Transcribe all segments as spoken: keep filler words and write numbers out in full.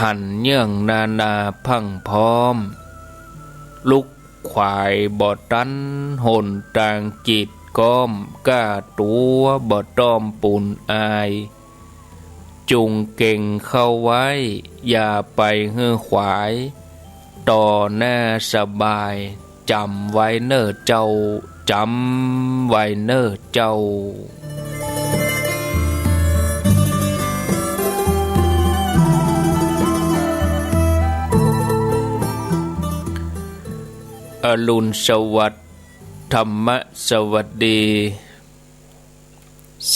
หันเยื่องนานาพรั่งพร้อม ลุกขวายบ่ตัน หนตางกีดก๊อม ก้าตั๋วบ่ต้อมปูนอาย จุงเก๋งเข้าไว้ อย่าไปหื้อขวาย ต่อหน้าสบาย จ๋ำไว้เน่อเจ้า จ๋ำไว้เน่อเจ้า อรุณสวัสดิ์ ธรรมะสวัสดี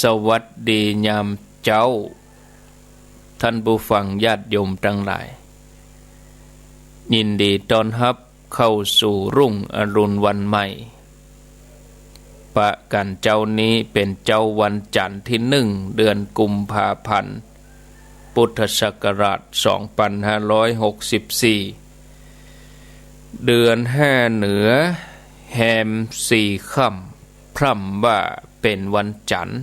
สวัสดียามเจ๊า ท่านผู้ฟังญาติโยมตังหลาย ยินดีต้อนฮับเข้าสู่รุ่งอรุณวันใหม่ ปะกั๋นเจ๊านี้เป๋นเจ๊าวันจันทร์ตี้หนึ่ง เดือนกุมภาพันธ์ พุทธศักราช สองปันห้าร้อยหกสิบสี่ เดือนห้าเหนือ แฮมสี่ค่ำ พร่ำว่าเป๋นวันจันทร์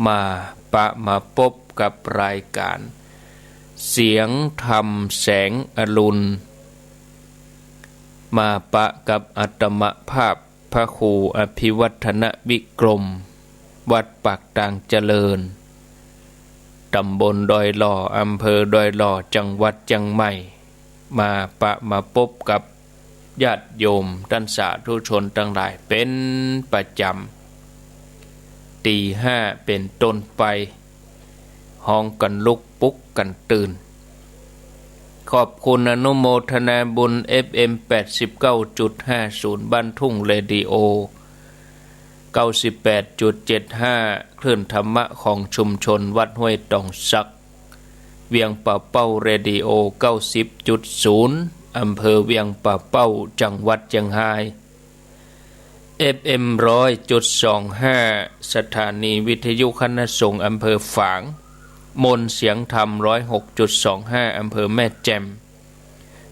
มาปะมาปบกับรายก๋าน เสียงธรรมแสงอรุณ มาปะกับอาตมาภาพพระครูอภิวัฒนวิกรม วัดปากตางเจริญ ต๋ำบลดอยหล่อ อำเภอดอยหล่อ จังหวัดเจียงใหม่ มาปะมาปบกับ ญาติโยมต้านสาธุชนตังหลายเป๋นประจ๋ำ ตี๋ห้าเป๋นต้นไป ฮ้องกั๋นลุกปลุกกั๋นตื่น ขอบคุณอนุโมทนาบุญ เอฟเอ็ม แปดสิบเก้าจุดห้าศูนย์ บ้านทุ่งเรดิโอ เก้าสิบแปดจุดเจ็ดห้า คลื่นธรรมะของชุมชนวัดห้วยตองสัก เวียงป่าเป้าเรดิโอ เก้าสิบจุดศูนย์ อำเภอเวียงป่าเป้า จังหวัดเจียงฮาย เอฟเอ็ม ร้อยจุดสองห้า สถานีวิทยุคณะสงฆ์อำเภอฝาง มนต์เสียงธรรม ร้อยหกจุดสองห้า อำเภอแม่แจ่ม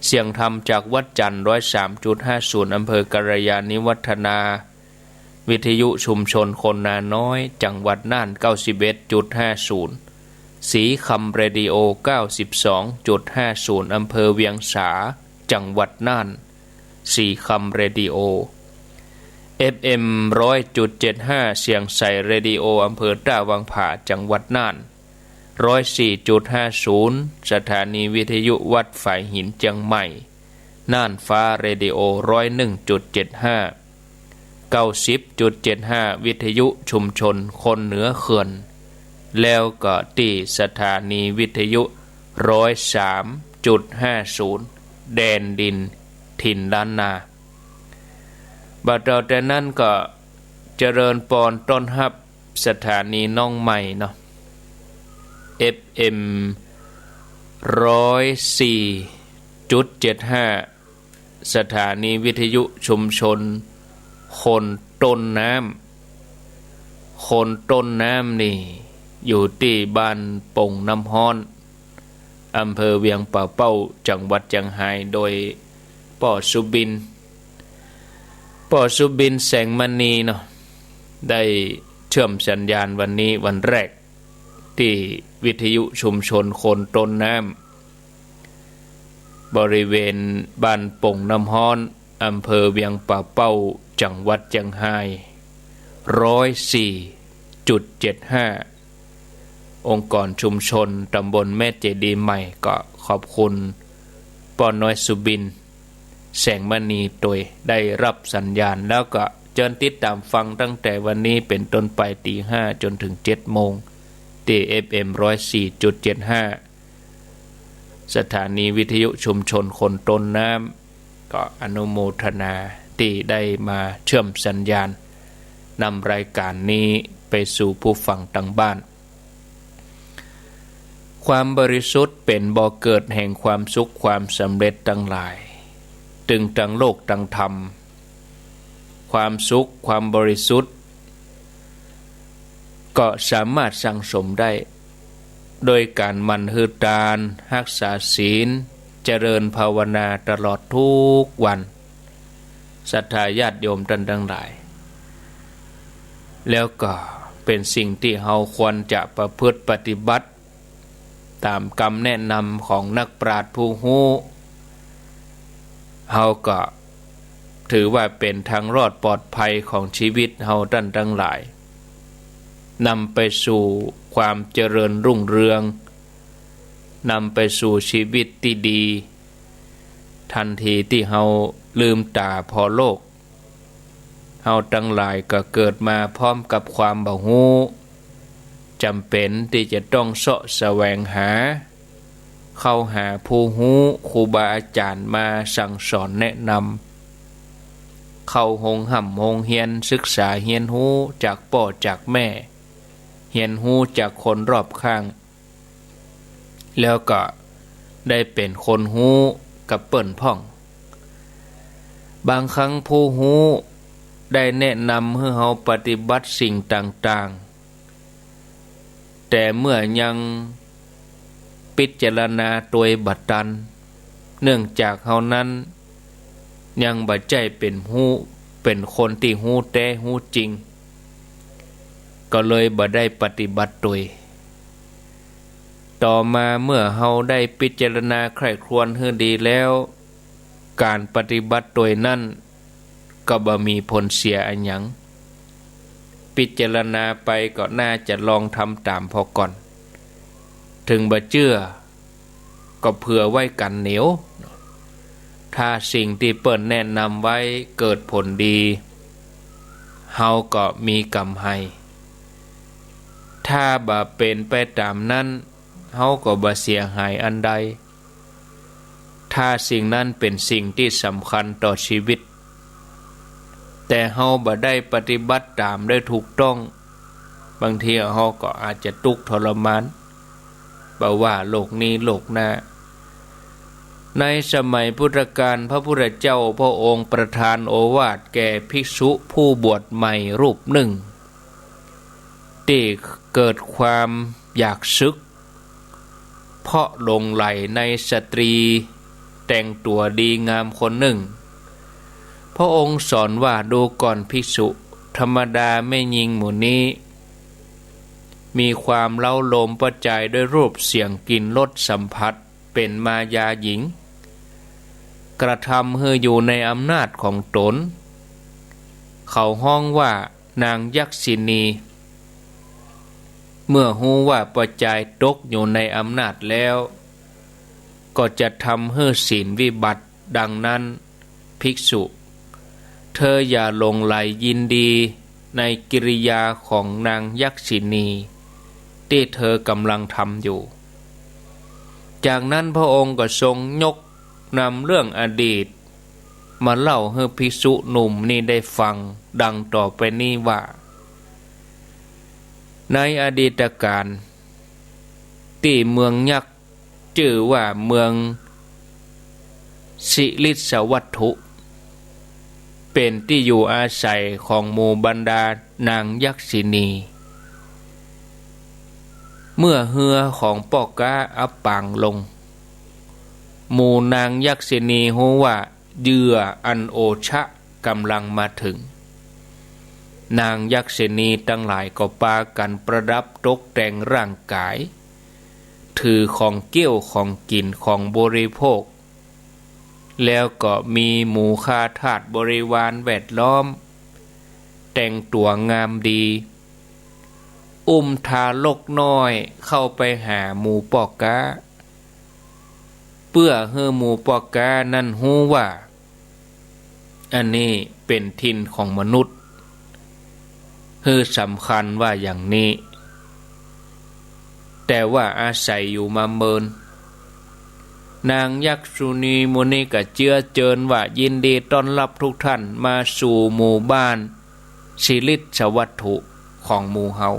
เสียงธรรมจากวัดจันทร์ ร้อยสามจุดห้าศูนย์ อำเภอกัลยาณิวัฒนา วิทยุชุมชนคนนาน้อย จังหวัดน่าน เก้าสิบเอ็ดจุดห้าศูนย์ สีคำเรดิโอ เก้าสิบสองจุดห้าศูนย์ อำเภอเวียงสา จังหวัดน่าน สีคำเรดิโอ เอฟเอ็ม ร้อยจุดเจ็ดห้า เสียงใสเรดิโอ อำเภอต้าวังผา จังหวัดน่าน ร้อยสี่จุดห้าศูนย์ สถานีวิทยุวัดฝายหิน เจียงใหม่ น่านฟ้าเรดิโอ ร้อยหนึ่งจุดเจ็ดห้า เก้าสิบจุดเจ็ดห้า วิทยุชุมชนคนเหนือเขื่อน แล้วก็ตี้สถานีวิทยุ ร้อยสามจุดห้าศูนย์ แดนดินถิ่นล้านนา บ่าต่อแต่นั้นก็เจริญปอนต้อนฮับ สถานีน้องใหม่เนาะ เอฟเอ็ม ร้อยสี่จุดเจ็ดห้า สถานีวิทยุชุมชนคนต้นน้ำ คนต้นน้ำนี่อยู่ตี้บ้านปงน้ำฮ้อน อำเภอเวียงป่าเป้า จังหวัดเจียงฮาย โดยป้อสุบิน ป้อสุบิน แสงมณีเนาะ ได้เชื่อมสัญญาณวันนี้วันแรก ตี้วิทยุชุมชนคนต้นน้ำ บริเวณบ้านปงน้ำฮ้อน อำเภอเวียงป่าเป้า จังหวัดเจียงฮาย ร้อยสี่จุดเจ็ดห้า องค์กรชุมชนตำบลแม่เจดีย์ใหม่ ก็ขอบคุณป้อน้อยสุบิน แสงมณี โตยได้ฮับสัญญาณ แล้วก็เจิญติดต๋ามฟังตั้งแต่วันนี้เป๋นต้นไปตี๋ห้าจ๋นเถิงเจ็ดโมง ตี้ เอฟเอ็ม ร้อยสี่จุดเจ็ดห้า สถานีวิทยุชุมชนคนต้นน้ำ ก็อนุโมทนาตี้ได้มาเชื่อมสัญญาณ นำรายก๋านนี้ไปสู่ผู้ฟังตางบ้าน ความบริสุทธิ์เป๋นบ่อเกิดแห่งความสุขความสำเร็จตังหลาย ตึงตางโลกตางธรรม ความสุขความบริสุทธิ์ ก็สามารถสั่งสมได้ โดยก๋านหมั่นหื้อตาน ฮักษาศีล เจริญภาวนาตลอดทุกวัน ศรัทธาญาติโยมต้านตังหลาย แล้วก็เป๋นสิ่งตี้เฮาควรจะประพฤติปฏิบัติ ต๋ามกำแนะนำของนักปราชญ์ผู้ฮู้ เฮาก็ถือว่าเป๋นทางรอดปลอดภัยของจีวิตเฮาต้านตังหลาย นำไปสู่ความเจริญรุ่งเรือง นำไปสู่จีวิตตี้ดี ตันทีตี้เฮาลืมต๋าผ่อโลก เฮาตังหลายก็เกิดมาพร้อมกับความบ่ฮู้ จ๋ำเป๋นตี้จะต้องเซาะแสวงหา เข้าหาผู้ฮู้ ครูบาอาจ๋ารย์มาสั่งสอนแนะนำ เข้าโฮงฮ่ำโฮงเฮียน ศึกษาเฮียนฮู้จากป้อจากแม่ เฮียนฮู้จากคนรอบข้าง แล้วก็ได้เป๋นคนฮู้กับเปิ้นพ่อง บางครั้งผู้ฮู้ได้แนะนำหื้อเฮาปฏิบัติสิ่งต่างๆ แต่เมื่อยังปิจารณาตวยบ่ตัน เนื่องจากเฮานั้นยังบ่ใจ้เป๋นฮู้ เป๋นคนตี้ฮู้แต๊ฮู้จริง ก็เลยบ่ได้ปฏิบัติตวย ต่อมาเมื่อเฮาได้ปิจารณาใคร่ครวญหื้อดีแล้ว ก๋านปฏิบัติตวยนั้นก็บ่มีผลเสียอะหยัง ปิจารณาไปก็น่าจะลองทำต๋ามผ่อก่อน เถิงบ่เจื้อก็เผื่อไว้กั๋นเหนียว ถ้าสิ่งตี้เปิ้นแนะนำไว้เกิดผลดี เฮาก็มีก๋ำไร ถ้าบ่เป๋นไปต๋ามนั้น เฮาก็บ่เสียหายอันใด ถ้าสิ่งนั้นเป๋นสิ่งตี้สำคัญต่อจีวิต แต่เฮาบ่ได้ปฏิบัติต๋ามได้ถูกต้อง บางทีเฮาก็อาจจะตุ๊กข์ทรมาน บ่ว่าโลกนี้โลกหน้า ในสมัยพุทธกาล พระพุทธเจ้าพระองค์ประทานโอวาทแก่ภิกษุผู้บวชใหม่รูปหนึ่ง ตี้เกิดความอยากสึก เพราะหลงใหลในสตรีแต่งตั๋วดีงามคนหนึ่ง พระองค์สอนว่า ดูก่อนภิกษุ ธรรมดาแม่ญิงหมู่นี้ มีความเล้าโลมปใจ๋ด้วยรูปเสียงกลิ่นรสสัมผัส เป๋นมายาหญิง กระทำหื้ออยู่ในอำนาจของต๋น เขาฮ้องว่านางยักษินี เมื่อฮู้ว่าปใจ๋ตกอยู่ในอำนาจแล้ว ก็จะทำหื้อศีลวิบัติ ดังนั้น ภิกษุ เธออย่าหลงใหลยินดีในกิริยาของนางยักษินีตี้เธอก๋ำลังทำอยู่ จากนั้นพระองค์ก็ทรงยกนำเรื่องอดีตมาเล่าหื้อภิกษุหนุ่มนี้ได้ฟังดังต่อไปนี้ว่า ในอดีตกาล ตี้เมืองยักษ์ จื้อว่าเมืองสิริสวัตถุ เป๋นตี้อยู่อาศัยของหมู่บรรดานางยักษินี เมื่อเฮือของป้อก๊าอับปางลง หมู่นางยักษินีฮู้ว่าเหยื่ออันโอชะก๋ำลังมาเถิง นางยักษินีตังหลายก็ปากั๋นประดับตกแต่งร่างก๋าย ถือของเกี้ยวของกิ๋นของบริโภค แล้วก็มีหมู่ข้าทาสบริวารแวดล้อม แต่งตั๋วงามดี อุ้มทารกน้อยเข้าไปหาหมู่ป้อก๊า เปื้อหื้อหมู่ป้อก๊านั้นฮู้ว่า อันนี้เป๋นถิ่นของมนุษย์ หื้อสำคัญว่าอย่างนี้ แต่ว่าอาศัยอยู่มาเมิน นางยักษินีหมู่นี้ก็เจื้อเจิญว่า ยินดีต้อนรับทุกท่านมาสู่หมู่บ้านสิริสวัตถุของหมู่เฮา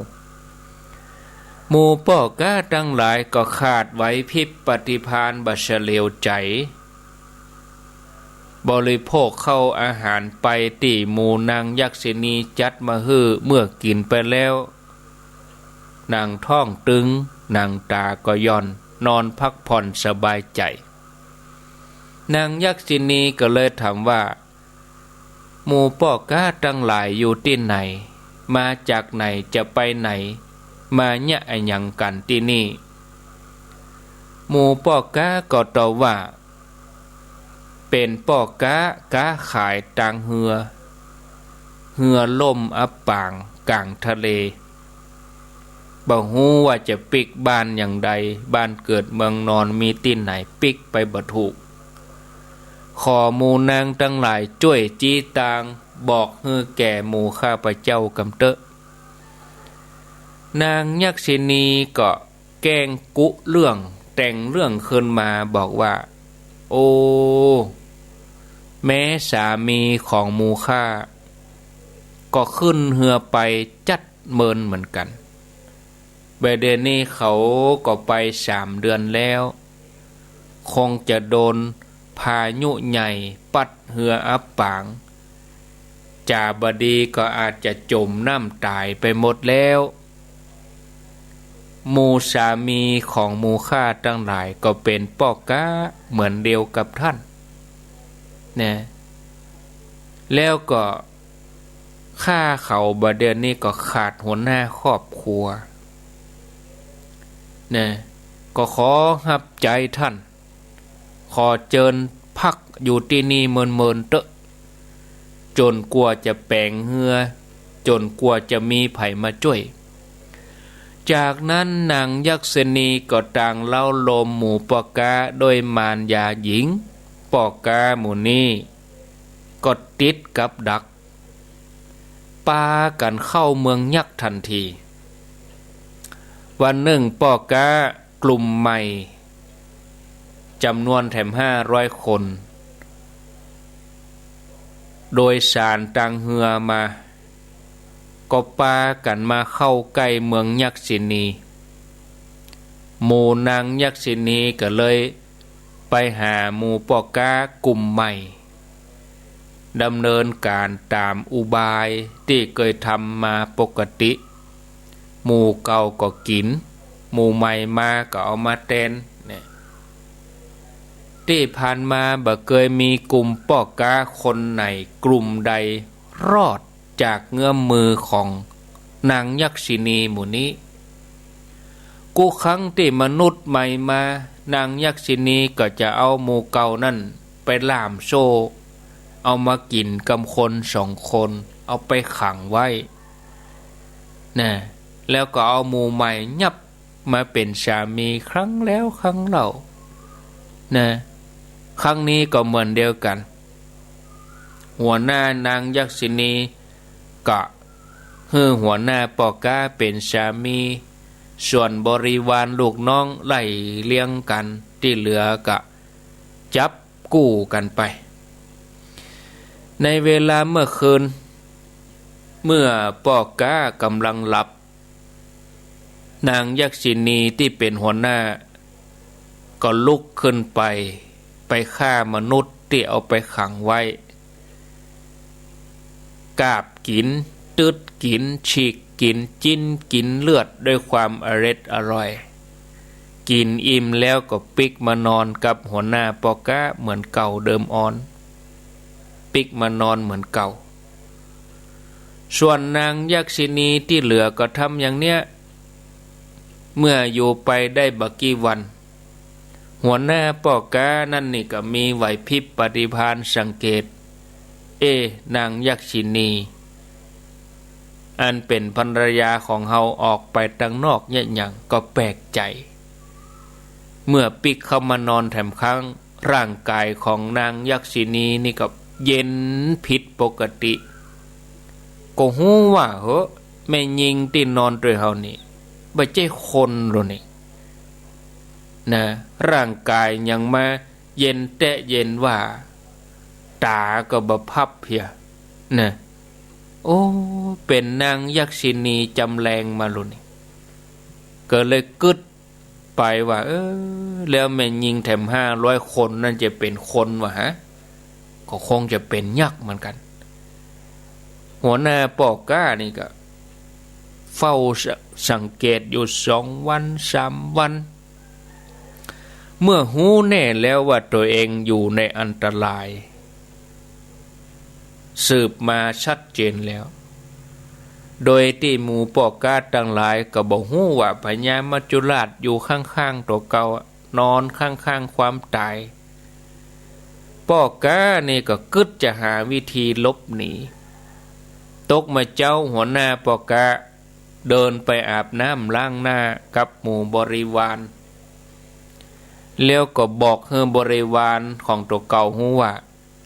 หมู่ป้อก๊าตังหลายก็ขาดไหวพริบปฏิภาณบ่เฉลียวใจ๋ บริโภคข้าวอาหารไปตี้หมู่นางยักษินีจัดมาหื้อ เมื่อกิ๋นไปแล้ว หนังท้องตึง หนังต๋าก็หย่อน นอนพักผ่อนสบายใจ๋ นางยักษินีก็เลยถามว่า หมู่ป้อก๊าตังหลายอยู่ตี้ไหน มาจากไหน จะไปไหน มาเยียะอะหยังกั๋นตี้นี่ หมู่ป้อก๊าก็ตอบว่า เป๋นป้อก๊า ก๊าขายตางเฮือ เฮือล่มอับปางก๋างทะเล บ่ฮู้ว่าจะปิ๊กบ้านอย่างใด บ้านเกิดเมืองนอนมีตี้ไหน ปิ๊กไปบ่ถูก ขอหมู่นางตังหลายจ้วยจี๊ตาง บอกหื้อแก่หมู่ข้าพเจ้ากำเต๊อะ นางยักษินีก็แกล้งกุเรื่อง แต่งเรื่องขึ้นมาบอกว่า โอ้ แม้สามีของหมู่ข้า ก็ขึ้นเฮือไปจัดเมินเหมือนกั๋น บ่าเดี่ยวนี้เขาก็ไปสามเดือนแล้ว คงจะโดนพายุใหญ่ปั๊ดเฮืออับปาง จาบ่ดีก็อาจจะจ๋มน้ำต๋ายไปหมดแล้ว หมู่สามีของหมู่ข้าตังหลายก็เป๋นป้อก๊าเหมือนเดียวกับต้าน นะ แล้วก็ข้าเขาบ่าเดี่ยวนี้ก็ขาดหัวหน้าครอบครัว นะ ก็ขอฮับใจ๊ต้าน ขอเจิญพักอยู่ตี้นี่เมินๆ เต๊อะ จ๋นกว่าจะแป๋งเฮือ จ๋นกว่าจะมีใผมาจ้วย จากนั้นนางยักษินีก็ตางเล้าโลมหมู่ป้อก๊าด้วยมารยาหญิง ป้อก๊าหมู่นี้ก็ติดกับดัก ปากั๋นเข้าเมืองยักษ์ตันที วันนึ่งป้อก๊ากลุ่มใหม่จ๋ำนวนแถมห้าร้อยคน โดยสารตางเฮือมา ก็ปากั๋นมาเข้าใก้เมืองยักษินี หมู่นางยักษินีก็เลยไปหาหมู่ป้อก๊ากลุ่มใหม่ ดำเนินก๋านต๋ามอุบายตี้เกยทำมาปกติ หมู่เก่าก็กิ๋น หมู่ใหม่มาก็เอามาแตน เนี่ย ตี้ผ่านมาบ่เกยมีกลุ่มป้อก๊าคนไหนกลุ่มใดรอดจากเงื้อมมือของนางยักษินีหมู่นี้ กู้ครั้งตี้มนุษย์ใหม่มา นางยักษินีก็จะเอาหมู่เก่านั้นไปล่ามโซ่ เอามากิ๋นกำคนสองคน เอาไปขังไว้ นะ แล้วก็เอาหมู่ใหม่ยับมาเป๋นสามีครั้งแล้วครั้งเล่า นะ ครั้งนี้ก็เหมือนเดียวกั๋น หัวหน้านางยักษินีก็หื้อหัวหน้าป้อก๊าเป๋นสามี ส่วนบริวารลูกน้องไล่เลี้ยงกั๋น ตี้เหลือก็จับกู้กั๋นไป ในเวลาเมื่อคืน เมื่อป้อก๊าก่ำลังหลับ นางยักษินีตี้เป๋นหัวหน้า ก็ลุกขึ้นไป ไปฆ่ามนุษย์ตี้เอาไปขังไว้ กาบกิ๋น ตึ๊ดกิ๋น ฉีกกิ๋น จิ๊นกิ๋นเลือดด้วยความอร็ดอร่อย กิ๋นอิ่มแล้วก็ปิ๊กมานอนกับหัวหน้าป้อก๊าเหมือนเก่าเดิมออน ปิ๊กมานอนเหมือนเก่า ส่วนนางยักษินีตี้เหลือก็ทำอย่างเนี้ย เมื่ออยู่ไปได้บ่กี่วัน หัวหน้าป้อก๊านั้นนี่ก็มีไหวพริบปฏิภาณสังเกต เอ๊ะ นางยักษินี อันเป๋นภรรยาของเฮาออกไปตังนอกเยียะหยัง ก็แปลกใจ๋ เมื่อปิ๊กเข้ามานอนแถมครั้ง ร่างก๋ายของนางยักษินีนี่ก็เย็นผิดปกติ ก็ฮู้ว่า เฮ้อ แม่ญิงตี้นอนตวยเฮานี่ บ่ใจ้คนลอนี่ นะ ร่างก๋ายยังมาเย็นแต๊เย็นว่า ต๋าก็บ่พับเหีย นะ โอ้ เป๋นนางยักษินีจำแรงมาลอนี่ ก็เลยกึ๊ดไปว่า เออ แล้วแม่ญิงแถมห้าร้อยคนนั้นจะเป๋นคนวะฮะ ก็คงจะเป๋นยักษ์เหมือนกั๋น หัวหน้าป้อก๊านี่ก็เฝ้าส- สังเกตอยู่สองวันสามวัน เมื่อฮู้แน่แล้วว่าตั๋วเองอยู่ในอันตราย สืบมาชัดเจนแล้ว โดยตี้หมู่ป้อก๊าตังหลายก็บ่ฮู้ว่าพญามัจจุราชอยู่ข้างๆ ตั๋วเก่าอะ นอนข้างๆ ความต๋าย ป้อก๊านี่ก็กึ๊ดจะหาวิธีหลบหนี ตกมาเจ๊าหัวหน้าป้อก๊าเดินไปอาบน้ำล้างหน้ากับหมู่บริวาร แล้วก็บอกหื้อบริวารของตั๋วเก่าฮู้ว่า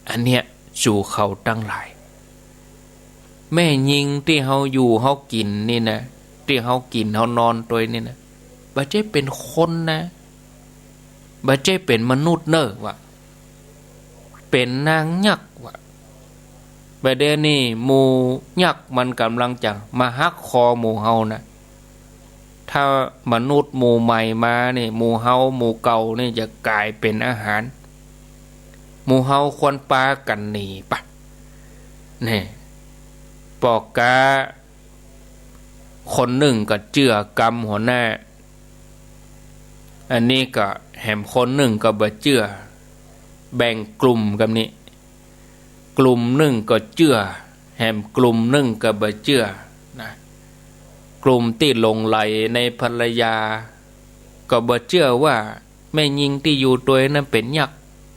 อันเนี้ย สูเขาตังหลาย แม่ญิงตี้เฮาอยู่เฮากิ๋นนี่นะ ตี้เฮากิ๋นเฮานอนตวยนี่นะ บ่ใจ้เป๋นคนนะ บ่ใจ้เป๋นมนุษย์เน่อ ว่า เป๋นนางยักษ์ ว่า บ่าเดี่ยวนี้หมู่ยักษ์มันก่ำลังจะมาหักคอหมู่เฮานะ ถ้ามนุษย์หมู่ใหม่มานี่ หมู่เฮาหมู่เก่านี่จะก๋ายเป๋นอาหาร หมู่เฮาควรปากั๋นหนีปะ นี่ ป้อก๊าคนนึ่งก็เจื้อกำหัวหน้า อันนี้ก็แหมคนนึ่งก็บ่เจื้อ แบ่งกลุ่มกั๋นนี่ กลุ่มนึ่งก็เจื้อ แหมกลุ่มนึ่งก็บ่เจื้อนะ กลุ่มตี้หลงใหลในภรรยา ก็บ่เจื้อว่าแม่ญิงตี้อยู่ตวยนั้นเป๋นยักษ์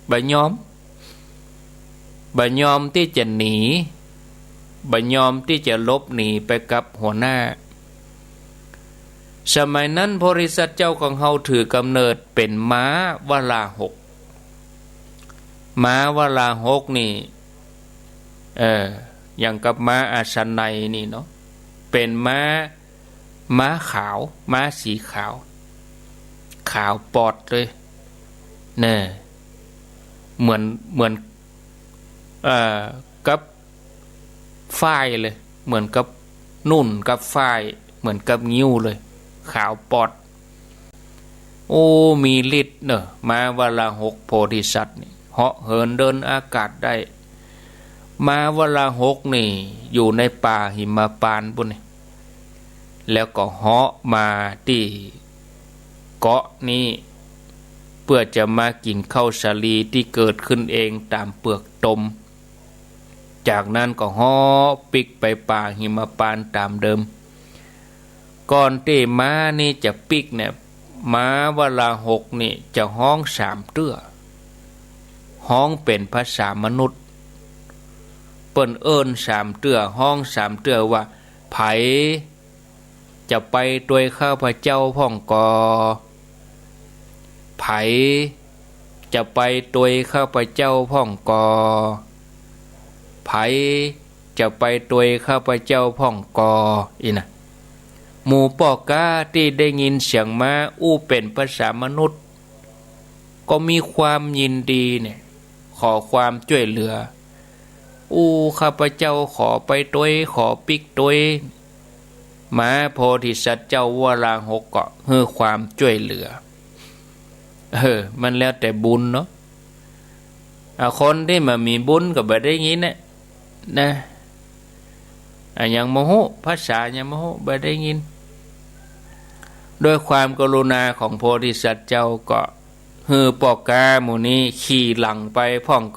บ่ยอม บ่ยอมตี้จะหนี บ่ยอมตี้จะหลบหนีไปกับหัวหน้า สมัยนั้นโพธิสัตว์เจ้าของเฮาถือกำเนิดเป๋นม้าวราหก ม้าวราหกนี่ เออ อย่างกับม้าอาชนัยนี่เนาะ เป๋นม้า ม้าขาว ม้าสีขาว ขาวปอดเลย เน่อ เหมือน เหมือน เอ่อ กับ ฝ้ายเลย เหมือนกับนุ่นกับฝ้าย เหมือนกับงิ้วเลย ขาวปอด โอ้ มีฤทธิ์เน่อ ม้าวราหกโพธิสัตว์นี่ เหาะเหินเดินอากาศได้ ม้าวราหกนี่อยู่ในป่าหิมพานต์ปู้นนี่ แล้วก็เหาะมาตี้เกาะนี้ เปื้อจะมากิ๋นข้าวสาลีตี้เกิดขึ้นเองต๋ามเปือกตม จากนั้นก็เหาะปิ๊กไปป่าหิมพานต์ต๋ามเดิม ก่อนตี้ม้านี่จะปิ๊กเนี่ย ม้าวราหกนี่จะฮ้องสามเตื้อ ฮ้องเป๋นภาษามนุษย์ เปิ้นเอิ้นสามเตื้อ ฮ้องสามเตื้อว่า ใผ จะไปตวยข้าพเจ้าพ่องก่อ ใผ จะไปตวยข้าพเจ้าพ่องก่อ ใผ จะไปตวยข้าพเจ้าพ่องก่อ อี้นะ หมู่ป้อก๊าตี้ได้ยินเสียงม้าอู้เป๋นภาษามนุษย์ ก็มีความยินดีเนี่ย ขอความจ้วยเหลือ อู้ ข้าพเจ้าขอไปตวย ขอปิ๊กตวย ม้าโพธิสัตว์เจ้าวราหกก็หื้อความจ้วยเหลือ เออ มันแล้วแต่บุญเนาะ อ่ะ คนตี้บ่มีบุญก็บ่ได้ยินเนี่ย นะ อ่ะ ยังบ่ฮู้ ภาษายังบ่ฮู้ บ่ได้ยิน ด้วยความกรุณาของโพธิสัตว์เจ้าก็หื้อป้อก๊าหมู่นี้ขี่หลังไปพ่องก่อ